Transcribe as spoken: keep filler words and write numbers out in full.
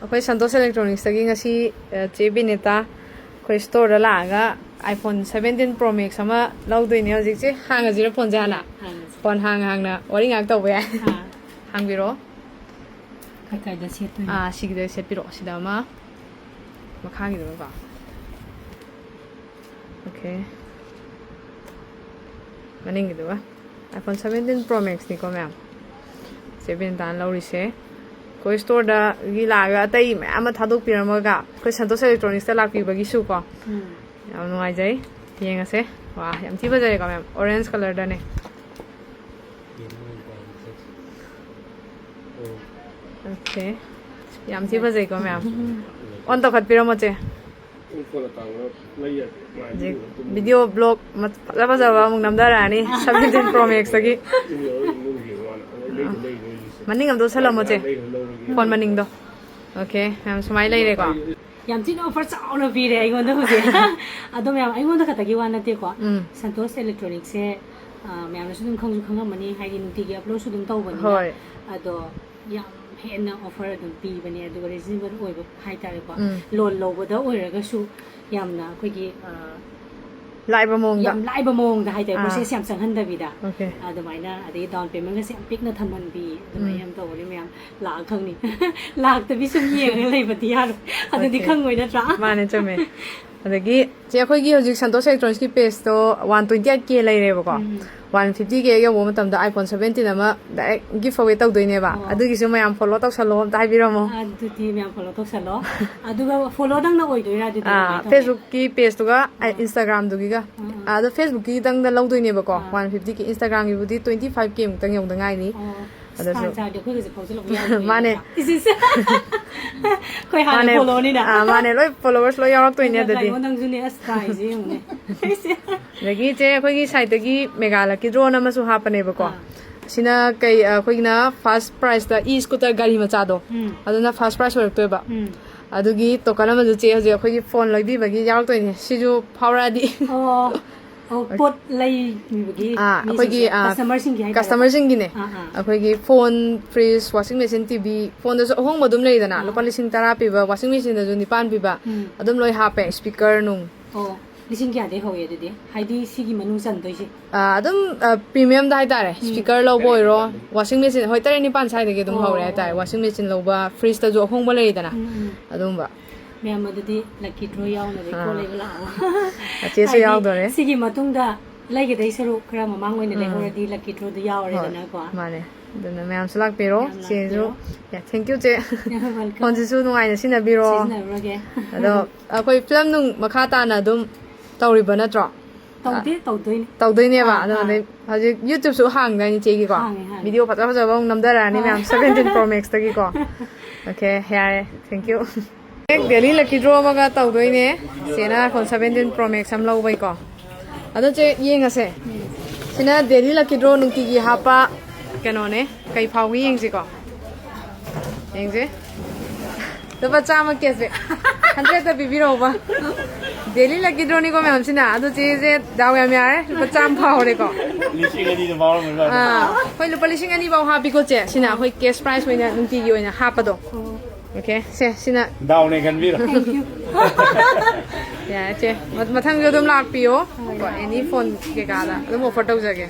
ꯑꯩꯈꯣꯏ ꯁꯟꯇꯣꯁ ꯏꯂꯦꯛꯇ꯭ꯔꯣꯅꯤꯛꯁꯇꯒꯤ ꯉꯁꯤ, ꯑ, ꯆꯦ ꯕꯤꯅꯤꯇꯥ ꯑꯩꯈꯣꯏ ꯁ꯭ꯇꯣꯔꯗ ꯂꯥꯛꯑꯒ iPhone seventeen Pro Max ꯑꯃ ꯂꯧꯗꯣꯏꯅꯦ꯫ ꯍꯧꯖꯤꯛꯁꯦ ꯍꯥꯡꯉꯁꯤꯔ ꯐꯣꯟꯁꯦ ꯍꯥꯟꯅ? ꯍꯥꯡꯉꯁꯤ꯫ ꯐꯣꯟ ꯍꯥꯡ ꯍꯥꯡꯅ ꯋꯥꯔꯤ ꯉꯥꯏꯍꯥꯛ ꯇꯧꯕ ꯌꯥꯏ꯫ ꯑꯥ꯫ ꯍꯥꯡꯕꯤꯔꯛꯑꯣ꯫ ꯀꯥꯏ ꯀꯥꯏꯗ ꯁꯦꯠꯇꯣꯏꯅꯣ? ꯑꯥ, ꯁꯤꯒꯤꯗ ꯁꯦꯠꯄꯤꯔꯛꯑꯣ꯫ ꯁꯤꯗ ꯑꯃ, ꯃꯈꯥꯒꯤꯗꯨꯒꯀꯣ꯫ ꯑꯣꯀꯦ꯫ ꯃꯅꯤꯡꯒꯤꯗꯨꯒ꯫ iPhone seventeen Pro Maxꯅꯤꯀꯣ, ꯃꯌꯥꯝ꯫ ꯆꯦ ꯕꯤꯅꯤꯇꯥꯅ ꯂꯧꯔꯤꯁꯦ꯫ ꯑꯩꯈꯣꯏ ꯁ꯭ꯇꯣꯔꯗꯒꯤ ꯂꯥꯛꯑꯒ ꯑꯇꯩ ꯃꯌꯥꯝ ꯑꯃ ꯊꯥꯗꯣꯛꯄꯤꯔꯝꯃꯒ ꯑꯩꯈꯣꯏ ꯁꯟꯇꯣꯁ ꯏꯂꯦꯛꯇ꯭ꯔꯣꯅꯤꯛꯁꯇ ꯂꯥꯛꯄꯤꯕꯒꯤꯁꯨꯀꯣ꯫ ꯎꯝ꯫ ꯌꯥꯝ ꯅꯨꯡꯉꯥꯏꯖꯩ꯫ ꯌꯦꯡꯉꯁꯦ꯫ ꯋꯥ, ꯌꯥꯝ ꯊꯤ ꯐꯖꯔꯦꯀꯣ, ꯃꯌꯥꯝ꯫ Orange colourꯗꯅꯦ꯫ ꯑꯣꯀꯦ꯫ ꯌꯥꯝ ꯊꯤ ꯐꯖꯩꯀꯣ, ꯃꯌꯥꯝ꯫ On ꯇꯧꯈꯠꯄꯤꯔꯝꯃꯣ, ꯆꯦ꯫ ꯍꯧꯖꯤꯛ video blog ꯃ-, ꯐꯖ ꯐꯖꯕ ꯑꯃꯨꯛ ꯅꯝꯊꯔꯛꯑꯅꯤ seventeen Pro Maxꯇꯒꯤ꯫ ꯃꯅꯤꯡ ꯑꯝꯇ ꯎꯁꯜꯂꯝꯃꯣ, ꯆꯦ꯫ ꯐꯣꯟ ꯃꯅꯤꯡꯗꯣ꯫ ꯑꯣꯀꯦ, ꯃꯌꯥꯝ ꯁꯨꯃꯥꯏꯅ ꯂꯩꯔꯦꯀꯣ꯫ ꯌꯥꯝ ꯊꯤꯅ offer ꯆꯥꯎꯅ ꯄꯤꯔꯦ ꯑꯩꯉꯣꯟꯗ ꯍꯧꯖꯤꯛ꯫ ꯑꯗꯣ ꯃꯌꯥꯝ, ꯑꯩꯉꯣꯟꯗ ꯈꯛꯇꯒꯤ ꯋꯥ ꯅꯠꯇꯦꯀꯣ꯫ ꯎꯝ꯫ ꯁꯟꯇꯣꯁ ꯏꯂꯦꯛꯇ꯭ꯔꯣꯅꯤꯛꯁꯦ, ꯑ, ꯃꯌꯥꯝꯅꯁꯨ ꯑꯗꯨꯝ ꯈꯪꯁꯨ ꯈꯪꯉꯝꯃꯅꯤ, ꯍꯥꯏꯗꯤ ꯅꯨꯡꯇꯤꯒꯤ uploadꯁꯨ ꯑꯗꯨꯝ ꯇꯧꯕꯅꯤꯅ꯫ ꯍꯣꯏ꯫ ꯑꯗꯣ ꯌꯥꯝ ꯍꯦꯟꯅ offer ꯑꯗꯨꯝ ꯄꯤꯕꯅꯦ, ꯑꯗꯨꯒ reasonable ꯑꯣꯏꯕ ꯍꯥꯏꯇꯥꯔꯦꯀꯣ꯫ ꯎꯝ꯫ Loan ꯂꯧꯕꯗ ꯑꯣꯏꯔꯒꯁꯨ ꯌꯥꯝꯅ ꯑꯩꯈꯣꯏꯒꯤ, ꯑ, ꯂꯥꯏꯕ ꯃꯑꯣꯡꯗ꯫ ꯌꯥꯝ ꯂꯥꯏꯕ ꯃꯑꯣꯡꯗ ꯍꯥꯏꯇꯥꯔꯦ, ꯑꯥ꯫ Process ꯌꯥꯝ ꯆꯪꯍꯟꯗꯕꯤꯗ꯫ ꯑꯣꯀꯦ꯫ ꯑꯗꯨꯃꯥꯏꯅ, ꯑꯗꯩ down paymentꯒꯁꯦ ꯌꯥꯝ ꯄꯤꯛꯅ ꯊꯝꯍꯟꯕꯤ, ꯑꯗꯨꯃꯥꯏꯅ ꯎꯝ꯫ ꯌꯥꯝ ꯇꯧꯕꯅꯦ ꯃꯌꯥꯝ꯫ ꯂꯥꯛꯑ ꯈꯪꯅꯤ꯫ ꯂꯥꯛꯇꯕꯤ ꯁꯨꯝ ꯌꯦꯡꯉꯒ ꯂꯩꯕꯗꯤ ꯌꯥꯔꯣꯏ꯫ ꯑꯗꯨꯗꯤ ꯑꯣꯀꯦ꯫ ꯈꯪꯉꯣꯏ ꯅꯠꯇ꯭ꯔꯥ? ꯃꯥꯅꯦ, ꯆꯨꯝꯃꯦ꯫ ꯑꯗꯒꯤ ꯆꯦ, ꯑꯩꯈꯣꯏꯒꯤ ꯍꯧꯖꯤꯛ ꯁꯟꯇꯣꯁ ꯏꯂꯦꯛꯇ꯭ꯔꯣꯅꯤꯛꯁꯀꯤ pageꯇꯣ one twenty eight K ꯂꯩꯔꯦꯕꯀꯣ꯫ ꯎꯝ꯫ One fifty K ꯌꯧꯕ ꯃꯇꯝꯗ iPhone seventeen ꯑꯃ direct gift away ꯇꯧꯗꯣꯏꯅꯦꯕ꯫ ꯑꯣ꯫ ꯑꯗꯨꯒꯤꯁꯨ ꯃꯌꯥꯝ follow ꯇꯧꯁꯜꯂꯣ ꯑꯝꯇ ꯍꯥꯏꯕꯤꯔꯝꯃꯣ꯫ ꯑꯗꯨꯗꯤ ꯃꯌꯥꯝ follow ꯇꯧꯁꯜꯂꯣ꯫ ꯑꯗꯨꯒ followꯗꯪꯅ ꯑꯣꯏꯗꯣꯏꯔꯥ ꯑꯗꯨꯗꯤ ꯑꯥ, ꯀꯃꯥꯏꯅ ꯇꯧꯅꯤ? Facebookꯀꯤ pageꯇꯨꯒ, ꯑ, ꯑꯥ꯫ Instagramꯗꯨꯒꯤꯒ꯫ ꯑꯥ, ꯑꯥ꯫ ꯑꯗꯣ Facebookꯀꯤꯗꯪꯗ ꯂꯧꯗꯣꯏꯅꯦꯕꯀꯣ, ꯑꯥ꯫ One fifty K꯫ Instagramꯒꯤꯕꯨꯗꯤ twenty five K ꯃꯨꯛꯇꯪ ꯌꯧꯗ ꯉꯥꯏꯔꯤ꯫ ꯑꯣ꯫ ꯑꯗꯨꯁꯨ ꯇꯥꯟ ꯆꯥꯔꯗꯤ ꯑꯩꯈꯣꯏꯒꯁꯦ ꯐꯥꯎꯖꯜꯂꯛꯄ ꯌꯥꯕꯅꯦ꯫ ꯃꯥꯅꯦ꯫ ꯏꯁ, ꯏꯁ꯫ ꯑꯩꯈꯣꯏ ꯍꯥꯟꯅ ꯃꯥꯅꯦ꯫ Followꯅꯤꯅ꯫ ꯑꯥ, ꯃꯥꯅꯦ, ꯂꯣꯏ followers ꯂꯣꯏ ꯌꯥꯎꯔꯛꯇꯣꯏꯅꯦ ꯑꯗꯨꯗꯤ꯫ ꯅꯪꯁꯨꯅꯦ, ꯑꯁ, ꯇꯥꯏꯁꯦ ꯌꯦꯡꯉꯨꯅꯦ꯫ ꯅꯗꯒꯤ ꯆꯦ, ꯑꯩꯈꯣꯏꯒꯤ siteꯇꯒꯤ mega lucky drawꯅ ꯑꯃꯁꯨ ꯍꯥꯞꯄꯅꯦꯕꯀꯣ꯫ ꯑꯥ꯫ ꯑꯁꯤꯅ ꯀꯩ, ꯑꯩꯈꯣꯏꯒꯤꯅ first prizeꯇ e-scooter ꯒꯥꯔꯤ ꯃꯆꯥꯗꯣ, ꯎꯝ꯫ ꯑꯗꯨꯅ first prize ꯑꯣꯏꯔꯛꯇꯣꯏꯕ꯫ ꯎꯝ꯫ ꯑꯗꯨꯒꯤ token ꯑꯃꯁꯨ ꯆꯦ ꯍꯧꯖꯤꯛ ꯑꯩꯈꯣꯏꯒꯤ ꯐꯣꯟ ꯂꯩꯕꯤꯕꯒꯤ ꯌꯥꯎꯔꯛꯇꯣꯏꯅꯦ꯫ ꯁꯤꯁꯨ ꯐꯥꯎꯔꯛꯑꯗꯤ꯫ ꯑꯣ꯫ ꯑꯣ, ꯄꯣꯠ ꯂꯩꯕꯒꯤ ꯑꯥ, ꯑꯩꯈꯣꯏꯒꯤ, ꯃꯤꯁꯤꯡꯁꯦ, ꯑꯥ, customerꯁꯤꯡꯒꯤ ꯍꯥꯏꯇꯥꯔꯦ꯫ Customerꯁꯤꯡꯒꯤꯅꯦ꯫ ꯑꯥ, ꯑꯥ꯫ ꯑꯩꯈꯣꯏꯒꯤ phone, fridge, washing machine, T V, phoneꯗꯁꯨ ꯑꯍꯣꯡꯕ ꯑꯗꯨꯝ ꯂꯩꯗꯅ, ꯑꯥ꯫ ꯂꯨꯄꯥ ꯂꯤꯁꯤꯡ ꯇꯔꯥ ꯄꯤꯕ washing machineꯗꯁꯨ ꯅꯤꯄꯥꯟ ꯄꯤꯕ ꯎꯝ꯫ ꯑꯗꯨꯝ ꯂꯣꯏ ꯍꯥꯞꯄꯦ, speaker ꯅꯨꯡ꯫ ꯑꯣ, ꯂꯤꯁꯤꯡ ꯀꯌꯥꯗꯩ ꯍꯧꯏ ꯑꯗꯨꯗꯤ? ꯍꯥꯏꯗꯤ ꯁꯤꯒꯤ ꯃꯅꯨꯡ ꯆꯟꯗꯣꯏꯁꯦ? ꯑꯥ, ꯑꯗꯨꯝ, ꯑꯥ, premiumꯗ ꯍꯥꯏꯇꯥꯔꯦ, speaker ꯂꯧꯕ ꯑꯣꯏꯔꯣ, washing machine, ꯍꯣꯏ, ꯇꯔꯦꯠ ꯅꯤꯄꯥꯟ ꯁ꯭ꯋꯥꯏꯗꯒꯤ ꯑꯗꯨꯝ ꯑꯣ, ꯍꯧꯔꯦ ꯍꯥꯏꯇꯥꯔꯦ꯫ ꯑꯣ꯫ Washing machine ꯂꯧꯕ, fridgeꯇꯁꯨ ꯑꯍꯣꯡꯕ ꯂꯩꯗꯅ, ꯎꯝ, ꯎꯝ꯫ ꯑꯗꯨꯝꯕ꯫ ꯃꯌꯥꯝ ꯑꯗꯨꯗꯤ lucky draw ꯌꯥꯎꯅꯕ ꯏꯀꯣ ꯑꯥ꯫ ꯂꯩꯕ ꯂꯥꯛꯑꯣ꯫ ꯑꯆꯦꯁꯨ ꯍꯥꯏꯗꯤ ꯌꯥꯎꯗꯣꯔꯦ꯫ ꯁꯤꯒꯤ ꯃꯇꯨꯡꯗ ꯂꯩꯒꯗꯩ ꯁꯔꯨꯛ ꯈꯔ ꯃꯃꯥꯡ ꯑꯣꯏꯅ ꯎꯝ꯫ ꯂꯩꯍꯧꯔꯗꯤ lucky drawꯗ ꯍꯣꯏ, ꯌꯥꯎꯔꯦꯗꯅꯀꯣ꯫ ꯃꯥꯅꯦ꯫ ꯑꯗꯨꯅ ꯃꯌꯥꯝꯁꯨ ꯂꯥꯛꯄꯤꯔꯣ꯫ ꯃꯌꯥꯝ ꯆꯦꯁꯨ꯫ ꯂꯥꯛꯄꯤꯔꯣ꯫ Yeah, thank you, ꯆꯦ꯫ Welcome. Phoneꯁꯤꯁꯨ ꯅꯨꯡꯉꯥꯏꯅ ꯁꯤꯖꯤꯟꯅꯕꯤꯔꯣ꯫ ꯁꯤꯖꯤꯟꯅꯔꯨꯔꯒꯦ꯫ ꯑꯗꯣ ꯑꯩꯈꯣꯏ film ꯅꯨꯡ ꯃꯈꯥ ꯇꯥꯅ ꯑꯗꯨꯝ ꯇꯧꯔꯤꯕ ꯅꯠꯇ꯭ꯔꯣ? ꯇꯧꯗꯦ, ꯇꯧꯗꯣꯏꯅꯦ꯫ ꯇꯧꯗꯣꯏꯅꯦꯕ꯫ ꯑꯥ, ꯑꯗꯣ ꯑꯥ꯫ ꯑꯗꯩ ꯍꯧꯖꯤꯛ YouTubeꯁꯨ ꯍꯥꯡꯗꯥꯏꯅꯦ ꯆꯦꯒꯤꯀꯣ? ꯍꯥꯡꯉꯦ, ꯍꯥꯡꯉꯦ꯫ Video ꯐꯖ ꯐꯖꯕ ꯑꯃꯨꯛ ꯅꯝꯊꯔꯛꯑꯅꯤ ꯑꯥ꯫ ꯃꯌꯥꯝ, seventeen Pro Maxꯇꯒꯤꯀꯣ꯫ Okay, ꯌꯥꯔꯦ, thank you꯫ Daily lucky draw ꯑꯃꯒ ꯇꯧꯗꯣꯏꯅꯦ꯫ ꯆꯦꯅ iPhone seventeen Pro Max ꯑꯃ ꯂꯧꯕꯩꯀꯣ꯫ ꯑꯗꯣ ꯆꯦ, ꯌꯦꯡꯉꯁꯦ꯫ ꯁꯤꯅ daily lucky draw ꯅꯨꯡꯇꯤꯒꯤ ꯍꯥꯞꯄ ꯀꯩꯅꯣꯅꯦ꯫ ꯀꯩ ꯐꯥꯎꯒꯦ ꯌꯦꯡꯁꯤꯀꯣ꯫ ꯌꯦꯡꯁꯦ꯫ ꯂꯨꯄꯥ ꯆꯥꯝꯃ cashback꯫ Hundredꯇ ꯄꯤꯕꯤꯔꯛꯎꯕ꯫ Daily lucky drawꯅꯤꯀꯣ ꯃꯌꯥꯝꯁꯤꯅ꯫ ꯑꯗꯣ ꯆꯦꯁꯦ ꯗꯥꯎ ꯌꯥꯝ ꯌꯥꯔꯦ꯫ ꯂꯨꯄꯥ ꯆꯥꯝꯃ ꯐꯥꯎꯔꯦꯀꯣ꯫ ꯂꯤꯁꯤꯡ ꯑꯅꯤꯗ ꯐꯥꯎꯔꯝꯃꯅꯤ꯫ ꯑꯥ, ꯍꯣꯏ, ꯂꯨꯄꯥ ꯂꯤꯁꯤꯡ ꯑꯅꯤ ꯐꯥꯎ ꯍꯥꯞꯄꯤꯀꯣ ꯆꯦ꯫ ꯁꯤꯅ ꯑꯩꯈꯣꯏ cash prize ꯑꯣꯏꯅ ꯅꯨꯡꯇꯤꯒꯤ ꯑꯣꯏꯅ ꯍꯥꯞꯄꯗꯣ꯫ Okay, ꯁꯦ, ꯁꯤꯅ ꯗꯥꯎꯅꯦ ꯈꯟꯕꯤꯔꯣ꯫ Thank you. ꯌꯥꯔꯦ ꯆꯦ꯫ ꯃ-, ꯃꯊꯪꯁꯨ ꯑꯗꯨꯝ ꯂꯥꯛꯄꯤꯌꯣ꯫ ꯀꯣ, any phone ꯀꯩꯀꯥꯗ ꯑꯗꯨꯝ offer ꯇꯧꯖꯒꯦ꯫